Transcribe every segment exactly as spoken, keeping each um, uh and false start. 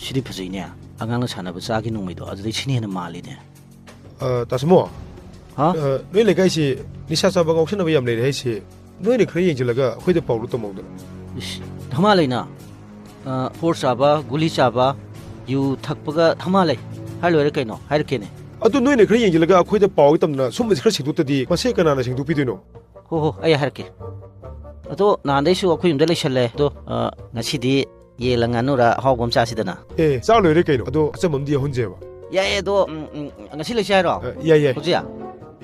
ꯁꯤꯗꯤ ꯐꯖꯩꯅꯦ꯫ ꯑꯉꯥꯡꯅ ꯁꯥꯟꯅꯕ ꯆꯥꯒꯤ ꯅꯣꯡꯃꯩꯗꯣ, ꯑꯗꯨꯗꯩ ꯁꯤꯅ ꯍꯦꯟꯅ ꯃꯥꯜꯂꯤꯅꯦ꯫ ꯑ, ꯇꯥꯁꯃꯣ꯫ ꯍꯥ? ꯑ, ꯅꯣꯏ ꯂꯩꯀꯥꯏꯁꯤ ꯅꯤꯁꯥ ꯆꯥꯕ ꯉꯥꯎꯁꯟꯅꯕ ꯌꯥꯝ ꯂꯩꯔꯦ ꯍꯥꯏꯁꯤ, ꯅꯣꯏꯅ ꯈꯔ ꯌꯦꯡꯁꯤꯜꯂꯒ ꯑꯩꯈꯣꯏꯗ ꯄꯥꯎꯗꯨ ꯇꯝꯍꯧꯗꯅ꯫ ꯏꯁ, ꯙꯃꯥ ꯂꯩꯅ꯫ ꯑ, ꯐꯣꯔ ꯆꯥꯕ, ꯒꯨꯂꯤ ꯆꯥꯕ, ꯌꯨ ꯊꯛꯄꯒ ꯙꯃꯥ ꯂꯩ꯫ ꯍꯥꯏ ꯂꯣꯏꯔꯦ ꯀꯩꯅꯣ? ꯍꯥꯏꯔꯛꯀꯦꯅꯦ꯫ ꯑꯗꯨ ꯅꯣꯏꯅ ꯈꯔ ꯌꯦꯡꯁꯤꯜꯂꯒ ꯑꯩꯈꯣꯏꯗ ꯄꯥꯎ ꯇꯝꯗꯅ ꯁꯨꯝꯕꯁꯤ ꯈꯔ ꯁꯦꯡꯗꯣꯛꯇꯗꯤ ꯃꯁꯦ ꯀꯅꯥꯅ ꯁꯦꯡꯗꯣꯛꯄꯤꯗꯣꯏꯅꯣ? ꯍꯣ ꯍꯣ, ꯑꯩ ꯍꯥꯏꯔꯛꯀꯦ꯫ ꯑꯗꯣ ꯅꯍꯥꯟꯗꯩꯁꯨ ꯑꯩꯈꯣꯏ ꯌꯨꯝꯗ ꯂꯩꯁꯜꯂꯦ꯫ ꯑꯗꯣ, ꯑ, ꯉꯁꯤꯗꯤ ꯌꯦꯜꯂ ꯉꯥꯅꯨꯔ ꯑꯍꯥꯎꯕ ꯑꯃ ꯆꯥꯁꯤꯗꯅ꯫ ꯑꯦ, ꯆꯥ ꯂꯣꯏꯔꯦ ꯀꯩꯅꯣ꯫ ꯑꯗꯣ ꯑꯆꯝꯕ ꯑꯃꯗꯤ ꯌꯥꯎꯍꯟꯁꯦꯕ꯫ ꯌꯥꯏꯌꯦ, ꯑꯗꯣ, ꯎꯝ, ꯎꯝ, ꯉꯁꯤ ꯂꯩꯁꯦ ꯍꯥꯏꯔꯣ? ꯑ, ꯌꯥꯏ, ꯌꯥꯏ꯫ ꯍꯧꯖꯤꯛ?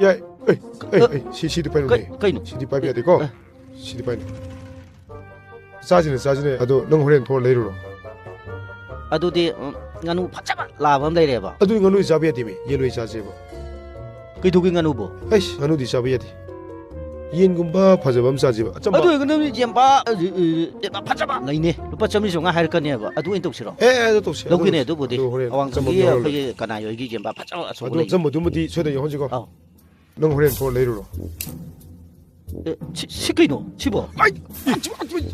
ꯌꯥꯏ꯫ ꯑꯩ, ꯑꯩ, ꯑ, ꯑꯩ, ꯁꯤ, ꯁꯤꯗꯤ ꯄꯥꯏꯅꯨꯅꯦ꯫ ꯀꯩ-, ꯀꯩꯅꯣ? ꯁꯤꯗꯤ ꯄꯥꯏꯕ ꯌꯥꯗꯦꯀꯣ꯫ ꯑ꯫ ꯁꯤꯗꯤ ꯄꯥꯏꯅꯨ꯫ ꯆꯥꯁꯤꯅꯦ, ꯆꯥꯁꯤꯅꯦ꯫ ꯑꯗꯣ ꯅꯪ ꯍꯣꯔꯦꯟ ꯊꯣꯛꯑ ꯂꯩꯔꯨꯔꯣ꯫ ꯑꯗꯨꯗꯤ, ꯎꯝ, ꯉꯥꯅꯨ ꯐꯖꯕ ꯂꯥꯕ ꯑꯃ ꯂꯩꯔꯦꯕ꯫ ꯑꯗꯨꯗꯤ ꯉꯥꯅꯨꯗꯤ ꯆꯥꯕ ꯌꯥꯗꯦꯃꯤ꯫ ꯌꯦꯟ ꯑꯣꯏꯅ ꯆꯥꯁꯦꯕ꯫ ꯀꯩꯗꯧꯒꯦ ꯉꯥꯅꯨꯕꯣ? ꯑꯩꯁ, ꯉꯥꯅꯨꯗꯤ ꯆꯥꯕ ꯌꯥꯗꯦ꯫ ꯌꯦꯟꯒꯨꯝꯕ ꯐꯖꯕ ꯑꯃ ꯆꯥꯁꯦꯕ꯫ ꯑꯆꯝꯕ꯫ ꯑꯗꯨ ꯑꯣꯏꯔꯒꯅ ꯌꯦꯟꯕꯥ, ꯑ, ꯑ, ꯌꯦꯟꯕꯥ ꯐꯖꯕ ꯂꯩꯅꯦ꯫ ꯂꯨꯄꯥ ꯆꯥꯝꯃꯔꯤ ꯆꯥꯝꯃꯉꯥ ꯍꯥꯏꯔꯛꯀꯅꯦꯕ꯫ ꯑꯗꯨ ꯑꯣꯏꯅ ꯇꯧꯁꯤꯔꯣ? ꯑꯦ, ꯑꯦ, ꯑꯗꯨ ꯇꯧꯁꯦ, ꯑꯗꯨ ꯂꯧꯒꯦꯅꯦ, ꯇꯧꯁꯦ꯫ ꯑꯗꯨꯕꯨꯗꯤ꯫ ꯑꯗꯨ ꯍꯣꯔꯦꯟ ꯑꯋꯥꯡꯊꯪꯒꯤ ꯑꯆꯝꯕ ꯑꯃ ꯌꯥꯎꯔ ꯑꯩꯈꯣꯏꯒꯤ ꯂꯣꯏꯔꯦ꯫ ꯀꯅꯥ ꯍꯣꯏꯒꯤ ꯌꯦꯟꯕꯥ ꯐꯖꯕ ꯑꯆꯧꯕ ꯑꯗꯨ ꯂꯩ꯫ ꯑꯆꯝꯕꯗꯨꯃꯗꯤ ꯁꯣꯏꯗꯅ ꯌꯥꯎꯍꯟꯁꯤꯀꯣ꯫ ꯑꯧ꯫ ꯅꯪ ꯍꯣꯔꯦꯟ ꯊꯣꯛꯑ ꯂꯩꯔꯨꯔꯣ꯫ ꯑꯦ, ꯁꯤ, ꯁꯤ ꯀꯩꯅꯣ? ꯁꯤꯕꯣ? ꯑꯩ,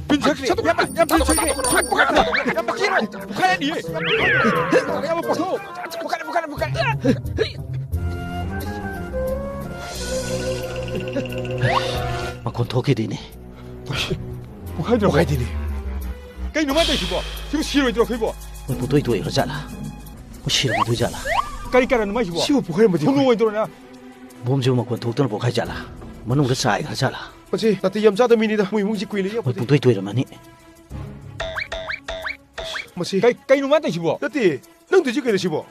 ꯄꯤꯟ ꯁꯛꯈ꯭ꯔꯦ꯫ ꯌꯥꯝ, ꯌꯥꯝ ꯄꯤꯟ ꯁꯛꯈ꯭ꯔꯦ꯫ ꯄꯨꯈꯥꯏꯔꯅꯤꯌꯦ꯫ ꯄꯨꯈꯥꯏꯔꯅꯤꯌꯦ꯫ ꯄꯨꯈꯥꯏꯔꯦ, ꯄꯨꯈꯥꯏꯔꯦ, ꯄꯨꯈꯥꯏꯔꯦ꯫ ꯃꯈꯣꯟ ꯊꯣꯛꯈꯤꯗꯦꯅꯦ꯫ ꯄꯨꯈꯥꯏꯗ꯭ꯔꯕꯣ? ꯄꯨꯈꯥꯏꯗꯦꯅꯦ꯫ ꯀꯩꯅꯣ ꯃꯥ ꯇꯧꯏꯁꯤꯕꯣ? ꯁꯤꯕꯨ ꯁꯤꯔꯣꯏꯗ꯭ꯔꯣ ꯑꯩꯈꯣꯏꯕꯣ? ꯃꯣꯏ ꯄꯨꯡꯇꯣꯏ ꯇꯣꯏꯈ꯭ꯔ ꯖꯥꯠꯂꯥ? ꯃꯣꯏ ꯁꯤꯔꯝꯃꯗꯣꯏ ꯖꯥꯠꯂꯥ? ꯀꯔꯤ ꯀꯔꯥꯅꯣ ꯃꯥꯏꯁꯤꯕꯣ? ꯁꯤꯕꯨ ꯄꯨꯈꯥꯏꯔꯝꯃꯗꯤ ꯈꯨꯅꯨ ꯑꯩꯈꯣꯏ ꯑꯣꯏꯗ꯭ꯔꯣ ꯅꯪ? ꯕꯣꯝꯁꯤꯕꯨ ꯃꯈꯣꯟ ꯊꯣꯛꯇꯅ ꯄꯣꯛꯈꯥꯏ ꯖꯥꯠꯂꯥ? ꯃꯅꯨꯡꯗ ꯆꯥꯏꯈ꯭ꯔ ꯖꯥꯠꯂꯥ? ꯃꯁꯤ ꯅꯥꯇꯩ ꯌꯥꯝ ꯆꯥꯗꯕ ꯃꯤꯅꯤꯗ꯫ ꯃꯣꯏ ꯏꯃꯨꯡꯁꯤ ꯀꯨꯏꯅ ꯃꯣꯏ ꯌꯥꯄꯣꯠꯇꯦ꯫ ꯄꯨꯡꯇꯣꯏ ꯇꯣꯏꯔꯝꯃꯅꯤ꯫ ꯃꯁꯤ ꯀꯩ-, ꯀꯩꯅꯣ ꯃꯥ ꯇꯧꯏꯁꯤꯕꯣ? ꯅꯠꯇꯦ, ꯅꯪ ꯇꯧꯏꯁꯤ ꯀꯩꯅꯣ ꯁꯤꯕꯣ?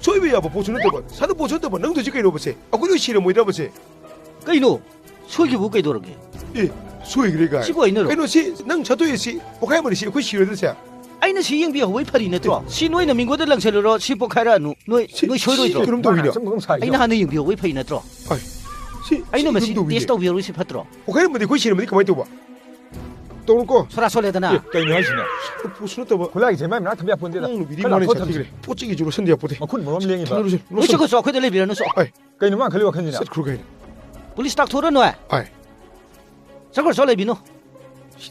ꯁꯣꯏꯕ ꯌꯥꯕ ꯄꯣꯠꯁꯨ ꯅꯠꯇꯕ, ꯁꯥꯟꯅ ꯄꯣꯠꯁꯨ ꯅꯠꯇꯕ, ꯅꯪ ꯇꯧꯏꯁꯤ ꯀꯩꯅꯣꯕ ꯁꯦ? ꯑꯩꯈꯣꯏ ꯂꯣꯏ ꯁꯤꯔꯝꯃꯣꯏꯗ꯭ꯔꯕ ꯁꯦ? ꯀꯩꯅꯣ? ꯁꯣꯏꯈꯤꯕꯕꯨ ꯀꯩꯗꯧꯔꯒꯦ? ꯑꯦ, ꯁꯣꯏꯈ꯭ꯔꯦ ꯀꯥꯏ꯫ ꯁꯤꯕꯨ ꯑꯩꯅꯔꯣ? ꯀꯩꯅꯣ ꯁꯤ, ꯅꯪ ꯁꯥꯠꯇꯣꯛꯑꯦ ꯁꯤ, ꯄꯣꯛꯈꯥꯏ ꯑꯃꯗꯤ ꯁꯤ ꯑꯩꯈꯣꯏ ꯁꯤꯔꯣꯏꯗ꯭ꯔ ꯁꯦ? ꯑꯩꯅ ꯁꯤ ꯌꯦꯡꯕꯤꯍꯧꯕꯩ ꯐꯔꯤ ꯅꯠꯇ꯭ꯔꯣ? ꯁꯤ ꯅꯣꯏꯅ ꯃꯤꯉꯣꯟꯗ ꯂꯪꯁꯜꯂꯨꯔꯣ, ꯁꯤ ꯄꯣꯛꯈꯥꯏꯔꯛꯑꯅꯨ꯫ ꯅꯣꯏ, ꯁꯤ, ꯅꯣꯏ ꯁꯤ ꯁꯣꯏꯔꯣꯏꯗ꯭ꯔꯣ? ꯀꯩꯅꯣꯝ ꯇꯧꯋꯤꯅ꯫ ꯁꯨꯝ ꯁꯥꯏ꯫ ꯑꯩꯅ ꯍꯥꯟꯅ ꯌꯦꯡꯕꯤꯍꯧꯕꯩ ꯐꯩ ꯅꯠꯇ꯭ꯔꯣ? ꯑꯥꯏ, ꯁꯤ ꯑꯩꯅ ꯀꯩꯅꯣꯝ ꯃꯁꯤ ꯇꯧꯋꯤꯅꯦ꯫ ꯇꯦꯁ ꯇꯧꯕꯤꯍꯧꯔꯤꯁꯤ ꯐꯠꯇ꯭ꯔꯣ? ꯄꯣꯛꯈꯥꯏꯔꯝꯃꯗꯤ ꯑꯩꯈꯣꯏ ꯁꯤꯔꯝꯃꯗꯤ ꯀꯃꯥꯏꯅ ꯇꯧꯕ? ꯇꯧꯔꯣꯀꯣ꯫ ꯁꯣꯔꯥ ꯁꯣꯜꯂꯦꯗꯅ꯫ ꯑꯦ, ꯀꯩꯅꯣ ꯍꯥꯏꯁꯤꯅ? ꯄꯣꯠꯁꯨ ꯅꯠꯇꯕ꯫ ꯈꯨꯠꯂꯥꯏꯁꯦ ꯃꯥꯏ ꯃꯅꯥꯛ ꯊꯝꯕ ꯌꯥꯄꯣꯟꯇꯦꯗ꯫ ꯅꯪ ꯅꯨꯄꯤꯗꯤ ꯈꯔ ꯃꯥꯅ ꯂꯥꯞꯊꯣꯛꯑ ꯊꯝꯁꯤ꯫ ꯆꯠꯈꯤꯈ꯭ꯔꯦ꯫ ꯄꯣꯠ ꯆꯩꯒꯤꯁꯨ ꯂꯣꯠꯁꯟꯗ ꯌꯥꯄꯣꯠꯇꯦ꯫ ꯃꯈꯨꯟ ꯃꯔꯣꯝ ꯂꯦꯡꯉꯤꯕ꯫ ꯊꯝꯃꯨꯔꯁꯦ, ꯂꯣꯏ ꯂꯣꯠꯁꯟ-, ꯆꯠꯈ꯭ꯔꯁꯨ ꯑꯩꯈꯣꯏꯗ ꯂꯩꯕꯤꯔꯅꯨꯁꯨ꯫ ꯑꯥꯏ꯫ ꯀꯩꯅꯣ ꯃꯥ ꯈꯜꯂꯤ ꯋꯥꯈꯜꯁꯤꯅ? ꯆꯠꯈ꯭ꯔꯣ ꯀꯩꯅꯣ꯫ ꯄꯨꯂꯤꯁ ꯇꯥꯛꯊꯣꯛꯎꯔꯅꯨ꯫ ꯑꯥꯏ꯫ ꯆꯠꯈ꯭ꯔꯣ, ꯆꯠꯂꯣ ꯂꯩꯕꯤꯅꯨ꯫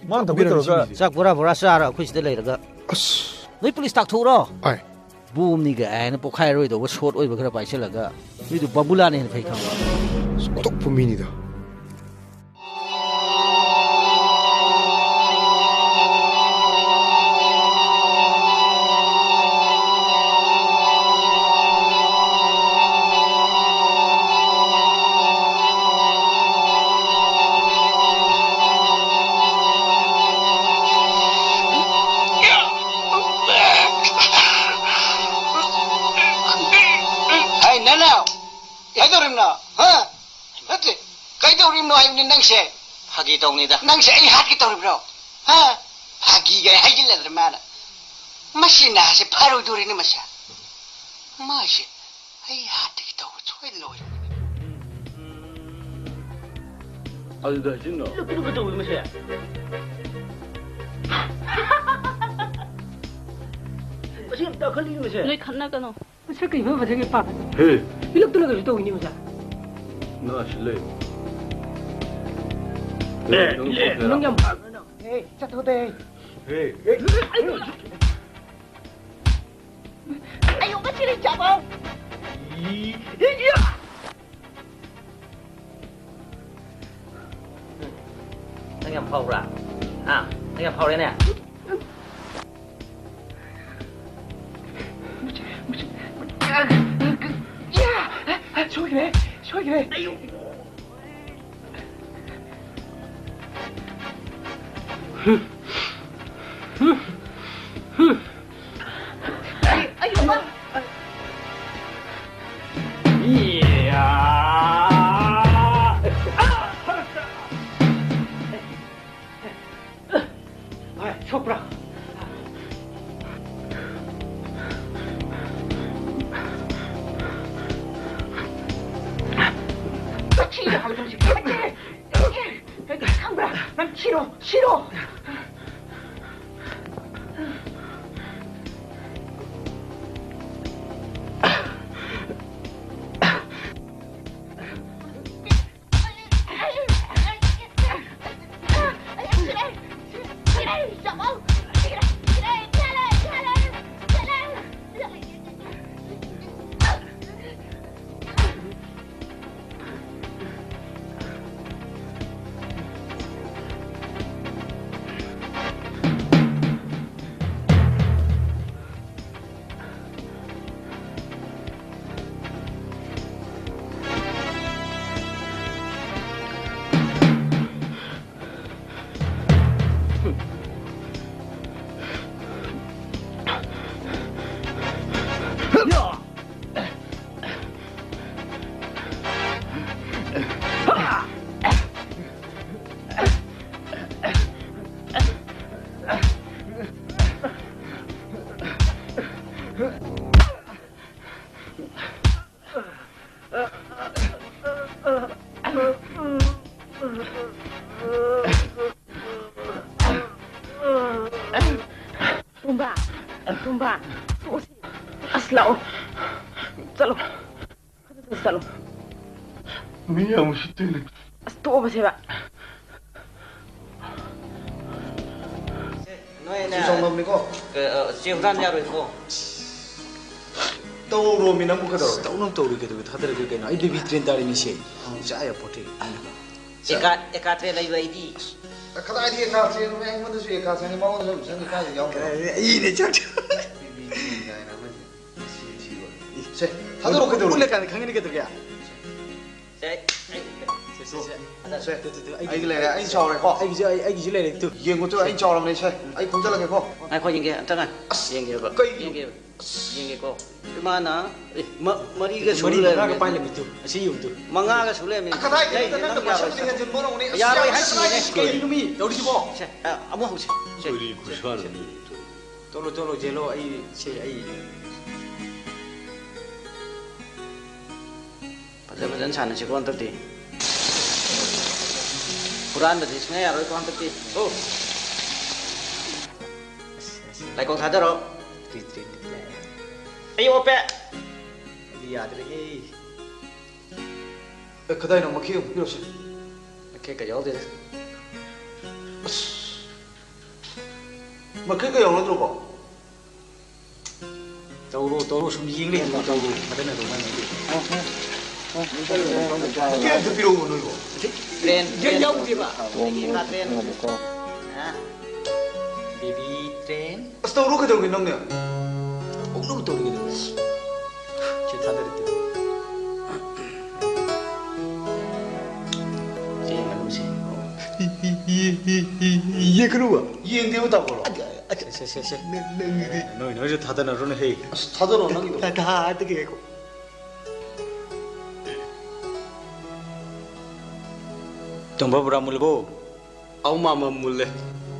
ꯃꯥꯅ ꯇꯧꯒꯦ ꯕꯦꯔꯥꯅꯤ ꯇꯧꯔꯒ꯫ ꯁꯤꯅꯤꯁꯦ꯫ ꯆꯥꯛ ꯕꯣꯔꯥ ꯕꯣꯔꯥ ꯆꯥꯔ ꯑꯩꯈꯣꯏ ꯁꯤꯗ ꯂꯩꯔꯒ꯫ ꯑꯁ꯫ ꯅꯣꯏ ꯄꯨꯂꯤꯁ ꯇꯥꯛꯊꯣꯛꯎꯔꯣ? ꯍꯣꯏ꯫ ꯕꯣꯝꯅꯤ ꯀꯥꯏꯅ ꯄꯣꯈꯥꯏꯔꯣꯏꯗꯧꯕ ꯁꯣꯔꯠ ꯑꯣꯏꯕ ꯈꯔ ꯄꯥꯏꯁꯤꯜꯂꯒ, ꯅꯣꯏꯗꯨ ꯕꯥꯕꯨꯂꯥꯅ ꯍꯦꯟꯅ ꯐꯩ ꯈꯪꯕ꯭ꯔꯥ? ꯑꯁ, ꯑꯣꯟꯊꯣꯛꯄ ꯃꯤꯅꯤꯗ꯫ ꯍꯩ, ꯅꯅꯥꯎ! ꯀꯩꯗꯧꯔꯤꯕꯅꯣ? ꯍꯥ? ꯅꯠꯇꯦ, ꯀꯩꯗꯧꯔꯤꯕꯅꯣ ꯍꯥꯏꯕꯅꯤ ꯅꯪꯁꯦ? ꯐꯥꯒꯤ ꯇꯧꯅꯤꯗ꯫ ꯅꯪꯁꯦ ꯑꯩ ꯍꯥꯠꯀꯦ ꯇꯧꯔꯤꯕ꯭ꯔꯣ? ꯍꯥ? ꯐꯥꯒꯤꯒ ꯍꯥꯏꯖꯤꯜꯂꯗ꯭ꯔ ꯃꯥꯅ꯫ ꯃꯁꯤ ꯅꯍꯥꯁꯦ ꯐꯥꯔꯣꯏꯗꯣꯔꯤꯅꯤ ꯃꯁꯥ꯫ ꯃꯥꯁꯦ ꯑꯩ ꯍꯥꯠꯇꯒꯤ ꯇꯧꯕ ꯁꯣꯏꯗꯅ ꯑꯣꯏꯔꯝꯒꯅꯤ꯫ ꯑꯗꯨꯗ ꯍꯥꯏꯖꯤꯟꯅꯣ꯫ ꯂꯨꯞ ꯂꯨꯞ ꯇꯧꯏ ꯃꯁꯦ꯫ ꯃꯁꯤ ꯌꯥꯝ ꯇꯥꯈꯠꯂꯤ ꯃꯁꯦ꯫ ꯅꯣꯏ ꯈꯠꯅꯒꯅꯣ꯫ ꯃꯁꯤ ꯀꯩ ꯐꯤꯕꯝ ꯃꯁꯤꯒꯤ ꯄꯥꯛ? ꯍꯦ꯫ ꯏꯂꯨꯞ ꯇꯨꯂꯒꯁꯨ ꯇꯧꯏꯅꯤ ꯃꯁꯦ꯫ ꯅꯥꯁꯤ ꯂꯩ꯫ ꯑꯦ, ꯅꯪ ꯂꯦ꯫ ꯈꯣꯡ ꯅꯪ ꯌꯥꯝ ꯐꯥꯕ꯭ꯔꯥ ꯅꯪ? ꯍꯦ, ꯆꯠꯊꯣꯛꯑꯣꯗ꯫ ꯍꯦ꯫ ꯑꯩ, ꯑꯩ, ꯑꯩ, ꯑꯩ, ꯑꯩ, ꯑꯩ, ꯑꯩ, ꯑꯩ, ꯑꯩ, ꯑꯩ, ꯑꯩ, ꯅꯪ ꯌꯥꯝ ꯐꯥꯎꯕ꯭ꯔꯥ? ꯍꯥ? ꯅꯪ ꯌꯥꯝ ꯐꯥꯎꯔꯦꯅꯦ? ꯁꯣꯏꯈ꯭ꯔꯦ, ꯁꯣꯏꯈ꯭ꯔꯦ꯫ ꯁꯣꯛꯄ꯭ꯔꯥ? ꯊꯤꯔꯣ ꯍꯥꯏꯕꯗꯣ ꯍꯧꯖꯤꯛ꯫ ꯈꯪꯕ꯭ꯔꯥ? ꯅꯪ ꯁꯤꯔꯣ, ꯁꯤꯔꯣ꯫ ꯇꯣꯝꯕ, ꯇꯣꯝꯕ, ꯇꯣꯛꯑꯁꯤ꯫ ꯑꯁ, ꯂꯥꯛꯑꯣ꯫ ꯆꯠꯂꯣ꯫ ꯆꯠꯂꯣ꯫ ꯃꯤ ꯌꯥꯝ ꯎꯁꯤꯠꯇꯦꯅꯦ꯫ ꯑꯁ, ꯇꯣꯛꯑꯣꯕꯁꯦꯕ꯫ ꯅꯣꯏꯅ ꯆꯦ ꯆꯥꯎꯅꯕꯅꯤꯀꯣ꯫ ꯀ-, ꯑ, ꯆꯦ ꯍꯨꯔꯥꯟ ꯌꯥꯔꯣꯏꯀꯣ꯫ ꯇꯧꯔꯣꯃꯤ ꯅꯪꯕꯨ ꯀꯩꯗꯧꯔꯒꯦ? ꯇꯧꯅꯕ ꯇꯧꯔꯤ ꯀꯩꯗꯧꯒꯦ? ꯊꯥꯗꯔꯒꯦ ꯀꯩꯅꯣ? ꯑꯩ ꯕꯦꯕꯤ ꯇ꯭ꯔꯦꯟ ꯇꯥꯔꯤꯃꯤꯁꯦ꯫ ꯏꯆꯥ ꯌꯥꯄꯣꯠꯇꯦ꯫ ꯑꯦꯀꯥ-, ꯑꯦꯀꯥ ꯇ꯭ꯔꯦꯟ ꯂꯩꯕ ꯑꯩꯗꯤ꯫ ꯀꯗꯥꯏꯗꯒꯤ ꯑꯦꯀꯥ ꯇ꯭ꯔꯦꯟꯅꯣ? ꯑꯩꯉꯣꯟꯗꯁꯨ ꯑꯦꯀꯥ ꯆꯪꯉꯤ, ꯃꯉꯣꯟꯗꯁꯨ ꯑꯗꯨꯝ ꯆꯪꯉꯤ, ꯀꯥꯏꯗ ꯌꯥꯎꯗ꯭ꯔꯣ? ꯀꯗꯥꯏꯗꯒꯤ ꯑꯩꯅ ꯆꯪ- ꯕꯦꯕꯤ ꯇ꯭ꯔꯦꯟ ꯀꯥꯏꯅ ꯑꯃꯁꯦ꯫ ꯁꯤ, ꯁꯤ ꯂꯣꯏꯔꯦ꯫ ꯁꯦ, ꯊꯥꯗꯣꯔꯛꯑꯣ ꯀꯩꯗꯧꯔꯒꯦ? ꯎꯠꯂꯀꯥꯟꯗ ꯈꯪꯒꯅꯤ ꯀꯩꯗꯧꯔꯒꯦ? ꯁꯦ, ꯑꯩ, ꯑꯩ, ꯁꯦ, ꯁꯦ, ꯁꯦ꯫ ꯁꯦ, ꯇꯨ, ꯇꯨ, ꯇꯨ, ꯑꯩꯒꯤ, ꯑꯩꯒꯤ ꯂꯩꯔꯦ, ꯑꯩ ꯆꯥꯎꯔꯦꯀꯣ꯫ ꯑꯩꯒꯤꯁꯨ, ꯑꯩ, ꯑꯩꯒꯤꯁꯨ ꯂꯩꯔꯦ, ꯇꯨ꯫ ꯌꯦꯡꯉꯨ ꯇꯨ, ꯑꯩ ꯆꯥꯎꯔꯕꯅꯦ, ꯁꯦ꯫ ꯑꯩ ꯈꯣꯝꯖꯤꯜꯂꯒꯦꯀꯣ꯫ ꯉꯥꯏꯈꯣ, ꯌꯦꯡꯒꯦ, ꯑꯝꯇ ꯉꯥꯏ-, ꯑꯁ, ꯌꯦꯡꯒꯦꯕ꯫ ꯀꯩ? ꯌꯦꯡꯒꯦꯕ꯫ ꯑꯁ꯫ ꯌꯦꯡꯒꯦꯀꯣ꯫ ꯏꯃꯥꯅ, ꯑꯦ, ꯃ-, ꯃꯔꯤꯒ ꯁꯨ ꯃꯔꯤ ꯂꯩꯔꯝꯃꯦ꯫ ꯃꯉꯥꯒ ꯄꯥꯏ ꯂꯩꯔꯝꯃꯤ, ꯇꯨ꯫ ꯑꯁꯤ ꯌꯦꯡꯉꯨ, ꯇꯨ꯫ ꯃꯉꯥꯒ ꯁꯨ ꯂꯩꯔꯝꯃꯦ꯫ ꯀꯗꯥꯏꯗꯒꯤ ꯌꯥꯏꯅꯦ, ꯅꯪꯅ ꯅꯪ ꯃꯁꯛꯇꯨ ꯌꯥꯔꯣꯏ꯫ ꯍꯦꯟꯖꯤꯟꯕ ꯍꯧꯔꯝꯒꯅꯤ? ꯑꯁ, ꯌꯥꯔꯣꯏ ꯌꯥꯔꯣꯏ, ꯍꯥꯏꯁꯤꯅꯦ꯫ ꯀꯗꯥꯏꯗꯒꯤ? ꯀꯩꯅꯣꯃꯤ ꯇꯧꯔꯤꯁꯤꯕꯣ? ꯁꯦ, ꯑ, ꯑꯃꯨꯛ ꯍꯧꯁꯤ꯫ ꯁꯦ, ꯀꯔꯤ ꯁꯦ, ꯈꯨꯁꯥꯅꯣ? ꯁꯦ꯫ ꯇꯣꯂꯣ, ꯇꯣꯂꯣ, ꯖꯦꯂꯣ, ꯑꯩ, ꯁꯦ, ꯑꯩ꯫ ꯐꯖ ꯐꯖꯅ ꯁꯥꯟꯅꯁꯤꯀꯣ ꯍꯟꯗꯛꯇꯤ꯫ ꯍꯨꯔꯥꯟꯕꯗꯤ ꯁꯨꯡꯌꯥ ꯌꯥꯔꯣꯏꯀꯣ ꯍꯟꯗꯛꯇꯤ꯫ ꯑꯣ꯫ ꯂꯥꯏꯀꯣꯡ ꯊꯥꯗꯔꯣ꯫ ꯇ꯭ꯔꯤ, ꯇ꯭ꯔꯤ, ꯇ꯭ꯔꯤ, ꯇ꯭ꯔꯤ꯫ ꯑꯩ ꯑꯣꯞꯄꯦ꯫ ꯑꯩꯗꯤ ꯌꯥꯗ꯭ꯔꯦꯍꯦ꯫ ꯑꯦ, ꯀꯗꯥꯏꯅꯣ? ꯃꯈꯦ ꯑꯃꯨꯛ ꯄꯤꯔꯣꯁꯦ꯫ ꯃꯈꯦ ꯀ ꯌꯥꯎꯗꯦꯗ꯫ ꯑꯁ꯫ ꯃꯈꯦ ꯀ ꯌꯥꯎꯅꯗ꯭ꯔꯣꯀꯣ? ꯇꯧꯔꯣ, ꯇꯧꯔꯣ, ꯁꯨꯝ ꯌꯦꯡ ꯂꯩ, ꯇꯧꯔꯣ, ꯇꯧꯔꯣ꯫ ꯐꯖꯅ ꯑꯗꯨꯝ ꯍꯥꯏꯅ ꯂꯩ꯫ ꯀꯦꯛ ꯑꯝꯇ ꯄꯤꯔꯛꯎ ꯅꯣꯏꯕꯣ꯫ ꯇ꯭ꯔꯦꯟ, ꯌꯦꯟ ꯇ꯭ꯔꯦꯟ꯫ ꯌꯥꯎꯗꯦꯕ꯫ ꯑꯩꯒꯤ ꯏꯀꯥ ꯇ꯭ꯔꯦꯟ꯫ ꯑꯥ꯫ Baby train. ꯑꯁ, ꯇꯧꯔꯣ, ꯀꯩꯗꯧꯔꯒꯦ ꯅꯪꯅꯦ? ꯍꯧꯅꯕ ꯇꯧꯔꯒꯦ꯫ ꯁꯤ ꯊꯥꯗꯔꯦ, ꯇꯨ꯫ ꯁꯤ ꯌꯦꯡꯍꯜꯂꯨꯁꯤ꯫ ꯌꯦꯡꯒꯅꯨꯕ꯫ ꯌꯦꯡꯗꯦꯕ, ꯇꯥꯕ꯭ꯔꯣ? ꯁꯦ, ꯁꯦ, ꯁꯦ, ꯁꯦ꯫ ꯅꯪ, ꯅꯪꯒꯤꯗꯤ꯫ ꯅꯣꯏ, ꯅꯣꯏꯁꯨ ꯊꯥꯗꯅꯔꯨꯅꯦ, ꯍꯦ꯫ ꯑꯁ, ꯊꯥꯗꯔꯣ, ꯅꯪꯒꯤꯗꯣ꯫ ꯊꯥ-, ꯊꯥ-, ꯊꯥꯗꯒꯦ ꯉꯥꯏꯈꯣ꯫ ꯇꯣꯝꯕ ꯕꯣꯔꯥ ꯃꯨꯜꯂꯕꯣ? ꯑꯧ, ꯃꯥꯃ, ꯃꯨꯜꯂꯦ꯫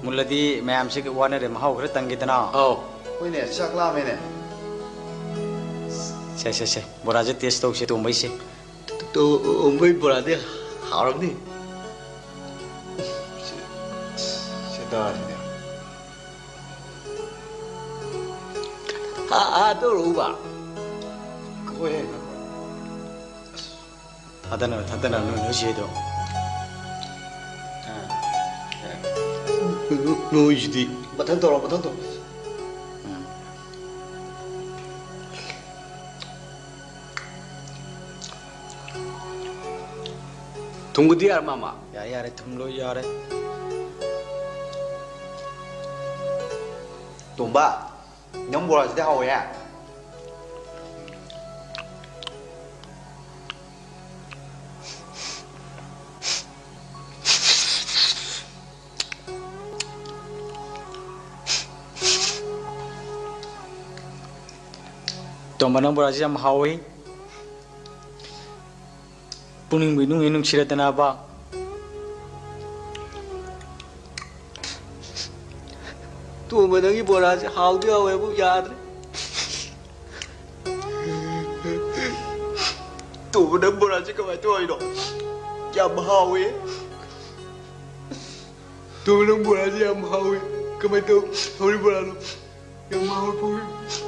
ꯃꯨꯜꯂꯗꯤ ꯃꯌꯥꯝꯁꯦ ꯋꯥꯅꯔꯦ, ꯃꯍꯥꯎ ꯈꯔ ꯇꯪꯒꯦꯗꯅ꯫ ꯑꯧ꯫ ꯍꯣꯏꯅꯦ, ꯆꯥꯛ ꯂꯥꯝꯃꯦꯅꯦ꯫ ꯁꯦ, ꯁꯦ, ꯁꯦ, ꯕꯣꯔꯥꯁꯦ taste ꯇꯧꯁꯦ, ꯇꯣꯝꯕꯩꯁꯦ꯫ ꯇꯣꯝꯕꯩ ꯕꯣꯔꯥꯗꯤ ꯍꯥꯎꯔꯝꯅꯤ꯫ ꯁꯤ, ꯁꯤ ꯇꯥꯔꯤꯅꯦ꯫ ꯍꯥ, ꯍꯥ, ꯇꯧꯔꯛꯎꯕ꯫ ꯍꯣꯏ꯫ ꯊꯥꯗꯅꯕ, ꯊꯥꯗꯅꯕ, ꯅꯣꯏ, ꯅꯣꯏ ꯆꯦꯗꯣ꯫ ꯑꯥ꯫ ꯅꯣꯏꯁꯤꯗꯤ꯫ ꯃꯊꯪ ꯇꯧꯔꯣ, ꯃꯊꯪ ꯇꯧꯔꯣ꯫ ꯎꯝ꯫ ꯊꯨꯝꯒꯗꯤ ꯌꯥꯔ ꯃꯥꯃ? ꯌꯥꯔꯦ, ꯌꯥꯔꯦ, ꯊꯨꯝ ꯂꯣꯏ ꯌꯥꯔꯦ꯫ ꯇꯣꯝꯕ, ꯅꯪ ꯕꯣꯔꯥꯁꯤꯗꯤ ꯍꯥꯎꯋꯦ꯫ ꯇꯣꯝꯕ, ꯅꯪ ꯕꯣꯔꯥꯁꯤ ꯌꯥꯝ ꯍꯥꯎꯋꯤ꯫ ꯄꯨꯛꯅꯤꯡꯕꯨ ꯏꯅꯨꯡ ꯍꯦꯛ ꯅꯨꯡꯁꯤꯔꯗꯅꯕ꯫ ꯇꯣꯝꯕ, ꯅꯪꯒꯤ ꯕꯣꯔꯥꯁꯦ ꯍꯥꯎꯗꯤ ꯍꯥꯎꯋꯦꯕꯨ ꯌꯥꯗ꯭ꯔꯦ꯫ ꯇꯣꯝꯕ, ꯅꯪ ꯕꯣꯔꯥꯁꯦ ꯀꯃꯥꯏꯅ ꯇꯧꯔꯤꯅꯣ? ꯌꯥꯝ ꯍꯥꯎꯋꯦ꯫ ꯇꯣꯝꯕ, ꯅꯪ ꯕꯣꯔꯥꯁꯦ ꯌꯥꯝ ꯍꯥꯎꯋꯦ꯫ ꯀꯃꯥꯏꯅ ꯇꯧ-, ꯍꯧꯔꯤ ꯕꯣꯔꯥꯅꯣ? ꯌꯥꯝ ꯍꯥꯎꯋꯦ, ꯄꯨꯡ꯫